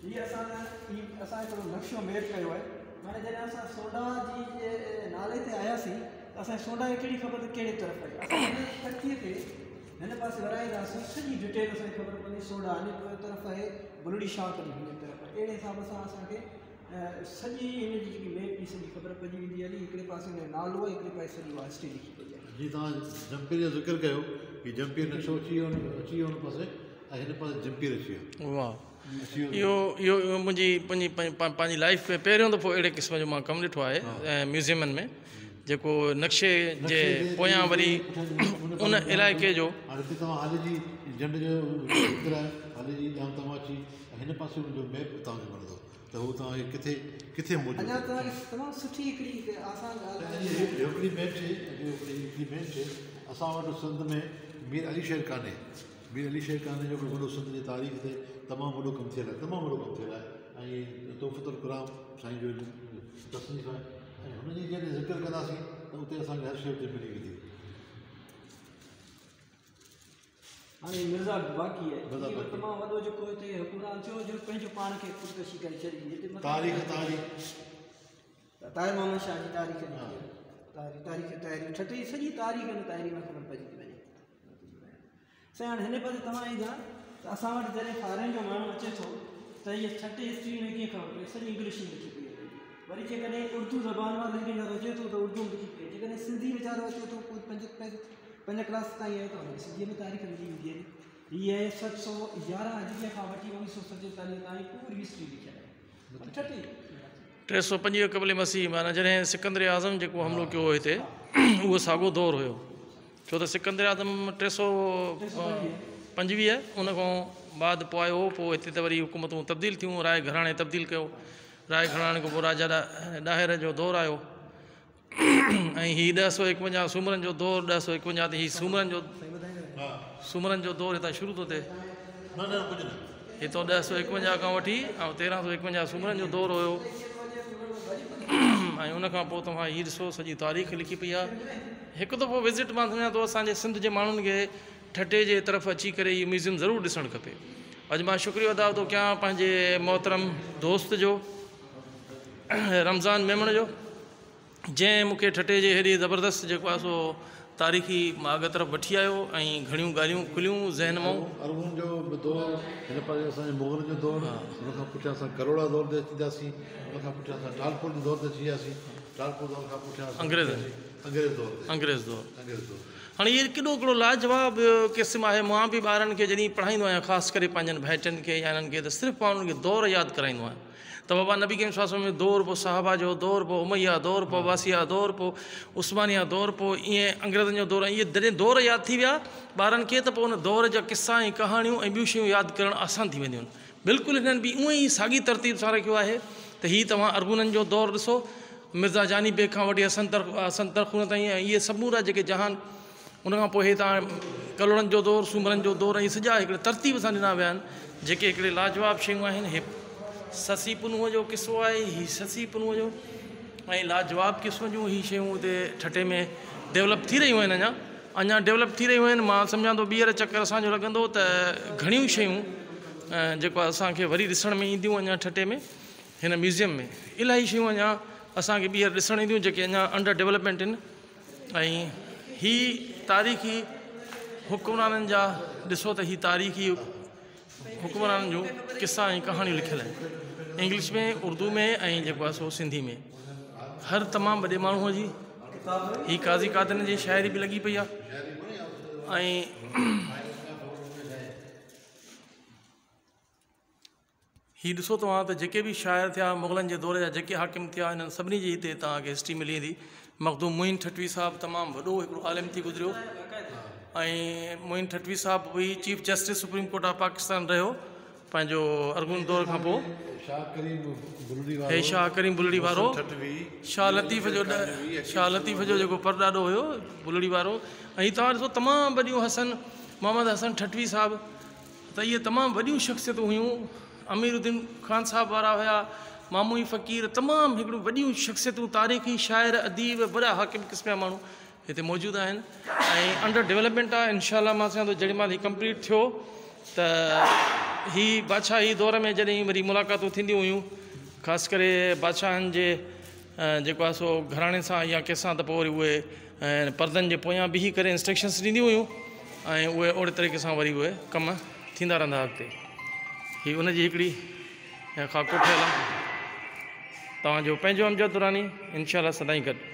هي اسان هي اسان هڪڙو نقشو ميپ ڪيو آهي. معنيٰ جڏهن اسان سونڊا جي جي نالي تي آياسين ته اسان کي سونڊا جي ڪهڙي خبر ته ڪهڙي طرف آهي. اسان هن تختيء کي هن پاسي ورائينداسين سڄي ڊٽيل اسان کي خبر پوندي سونڊا هن طرف آهي، بلڙي شاهه ڪڏهن هن طرف آهي. اهڙي حساب سان اسان کي سڄي هن جي جيڪي ميپ جي سڄي خبر پئجي ويندي هلي. هڪڙي پاسي هن جو نالو آهي، هڪڙي پاسي سڄي اها هسٽري لکي پئي آهي. جي توهان جمپير جو ذڪر ڪيو، هي جمپير نقشو اچي ويو اچي ويو هن پاسي ۽ هن پاسي جمپير اچي ويو. واهه اهو اهو منهنجي پنهنجي پنهنجي لائيف ۾ پهريون دفعو اهڙي قسم جو مان ڪم ڏٺو آهي ميوزيمن ۾ جيڪو نقشي جي پويان وري ان علائقي جو. هاڻي هتي توهان هاليجي جنڊ جو ذڪر آهي، هاليجي ڄام تماچي ۽ هن پاسي ان جو ميپ به توهان کي ملندو ته هو توهان کي ڪٿي ڪٿي موجود اڃا توهان کي تمام سٺي هڪڙي آسان ڳالهه آهي. هڪڙي ميپ چئي هڪڙي ميپ چئي اسان وٽ سنڌ ۾ مير علي شير قانع مير علي شير قانع جو هڪڙو وڏو سنڌ جي تاريخ تي تمام وڏو ڪم ٿيل آهي تمام وڏو ڪم ٿيل آهي ۽ تحفة الڪرام سائين جو تصنيف آهي ۽ هن جي جڏهن ذڪر ڪنداسين ته اتي اسان کي هر شيء اتي ملي ويندي. هاڻي مرزا باقي آهي اهو تمام وڏو جيڪو هتي حڪمران ٿيو جو پنهنجو پاڻ کي خودڪشي ڪري ڇڏي جتي تاريخ تاريخ طاهر محمد شاهه جي تاريخ لکي آهي تاريخ تاريخ طاهري ٺٽي جي سڄي تاريخ هن طاهري مان خبر پئجي ٿي وڃي. سائين هاڻي هن پاسي توهان ايندا ته اسان وٽ جڏهن فارين جو ماڻهو اچي ٿو ته هيء ٺٽي هسٽري ۾ ڪيئن خبر پئي سڄي انگلش ۾ لکي پئي آهي وري جيڪڏهن اردو زبان وارو ويچارو اچي ٿو ته اردو ۾ لکي پئي آهي جيڪڏهن سنڌي ويچارو اچي ٿو ڪو پنج ڪلاس تائين آهي ته هن کي سنڌيء ۾ تاريخ ملي ويندي آهي. هيء آهي 711 هجريء کان وٺي 1947 تائين پوري هسٽري لکيل آهي ٺٽي. 325 قبل مسيح معنيٰ جڏهن سڪندر اعظم جيڪو حملو ڪيو هو هتي اهو ساڳو دور هيو ڇو ته سڪندر اعظم 325 ان کان بعد پوء آيو هو پوء هتي ته وري حڪومتون تبديل ٿيون راء گهراڻي تبديل ڪيو راء گهراڻي کان پوء راجا ڏاهر جو دور آيو ۽ هي 1051 سومرن جو دور 1051 تي هي سومرن جو سومرن جو دور هتان شروع ٿو ٿئي هتان 1051 کان وٺي ۽ 1351 سومرن جو دور هيو ۽ ان کان پوء توهان هي ڏسو سڄي تاريخ لکي پئي آهي هڪ دفعو وزٽ مان سمجهان ٿو اسانجي سنڌ جي ماڻهن کي ٺٽي جي طرف اچي ڪري هي ميوزيم ضرور ڏسڻ کپي اڄ مان شڪريو ادا ٿو ڪيان پنهنجي محترم دوست جو رمضان ميمڻ جو جنهن مون کي ٺٽي جي هيڏي زبردست جيڪو آهي سو تاريخي ماڳ طرف وٺي آيو ۽ گهڻيون ڳالهيون کليون ذهن مان. ارغون جو به دور، هن پاسي اسان جي مغلن جو دور، ان کان پٺيان اسان ڪلهوڙا دور تي اچي وياسين، ان کان پٺيان اسان ٽالپر جي دور تي اچي وياسين، ٽالپر دور کان پٺيان اسان انگريزن انگريز دور تي انگريز دور انگريز دور هاڻي هي ڪيڏو هڪڙو لاجواب قسم آهي مان به ٻارن کي جڏهن پڙهائيندو آهيان خاص ڪري پنهنجن ڀائٽين کي يا انهن کي ته صرف مان انهن کي دور ياد ڪرائيندو آهيان ته بابا نبي ڪريم صلي الله عليه وسلم جو دور پوء صحابه جو دور پوء اميه دور پوء عباسيه دور پوء عثمانيه دور پوء ائين انگريزن جو دور ۽ اهي جڏهن دور ياد ٿي ويا ٻارن کي ته پوء ان دور جا قصا ۽ ڪهاڻيون ۽ ٻيون شيون ياد ڪرڻ آسان ٿي وينديون آهن بلڪل هنن به اونئن ئي ساڳي ترتيب سان رکيو آهي ته هي توهان ارغونن جو دور ڏسو مرزا جاني بيگ کان وٺي حسن ترخ حسن ترخون تائين ۽ اهي سمورا جيڪي جهان ان کان پوء هي توهان ڪلهوڙن جو دور، سومرن جو دور ۽ سڄا هڪڙي ترتيب سان ڏنا ويا آهن، جيڪي هڪڙي لاجواب شيون آهن. هي سسي پنهونء جو قصو آهي، هي سسي پنهونء جو ۽ لاجواب قسم جون هي شيون اتي ٺٽي ۾ ڊولپ ٿي رهيون آهن اڃا اڃا ڊولپ ٿي رهيون آهن. مان سمجهان ٿو ٻيهر چڪر اسان جو لڳندو ته گهڻيون شيون جيڪو اسان کي وري ڏسڻ ۾ اينديون اڃا ٺٽي ۾ هن ميوزيم ۾ الاهي شيون اڃا اسان کي ٻيهر ڏسڻ اينديون جيڪي اڃا انڊر ڊولپمينٽ آهن. ۽ هي تاريخي حڪمرانن جا ڏسو ته هي تاريخي حڪمرانن جون قصا ۽ ڪهاڻيون لکيل آهن انگلش ۾ اردو ۾ ۽ جيڪو آهي سو سنڌي ۾ هر تمام وڏي ماڻهوء جي هي قاضي قادن جي شاعري به لڳي پئي آهي ۽ هي ڏسو توهان ته جيڪي به شاعر ٿيا، مغلن جي دور جا جيڪي حاڪم ٿيا، انهن سڀني جي هتي توهان کي هسٽري ملي ويندي. مخدوم معين ٺٽوي صاحب تمام وڏو هڪڙو عالم ٿي گذريو ۽ معين ٺٽوي صاحب به chief justice supreme court of Pakistan رهيو پنهنجو ارغون دور کان پوء. هي شاهه ڪريم بلڙي وارو شاهه لطيف جو شاهه لطيف جو جيڪو پرڏاڏو هيو بلڙي وارو ۽ هي توهان ڏسو تمام وڏيون حسن محمد حسن ٺٽوي صاحب ته اهي تمام وڏيون شخصيتون هيون، امير الدين خان صاحب وارا هيا، ماموئي فقير تمام هڪڙيون وڏيون شخصيتون تاريخي شاعر اديب وڏا حاڪم قسم جا ماڻهو هتي موجود آهن ۽ انڊر ڊولپمينٽ آهي انشاء الله مان سمجهان ٿو جيڏي مهل هي ڪمپليٽ ٿيو ته هي بادشاهي دور ۾ جڏهن وري ملاقاتون ٿينديون هيون خاص ڪري بادشاهن جي جيڪو آهي سو گهراڻي سان يا ڪنهن سان ته پوء وري اهي پردن جي پويان بيهي ڪري انسٽرڪشنس ڏينديون هيون ۽ اهي اوڙي طريقي سان وري اهي ڪم ٿيندا رهندا اڳتي هي ان جي هڪڙي خاڪو ٺهيل آهي توهان جو پنهنجو امجد دراني انشاء الله سدائين گڏ.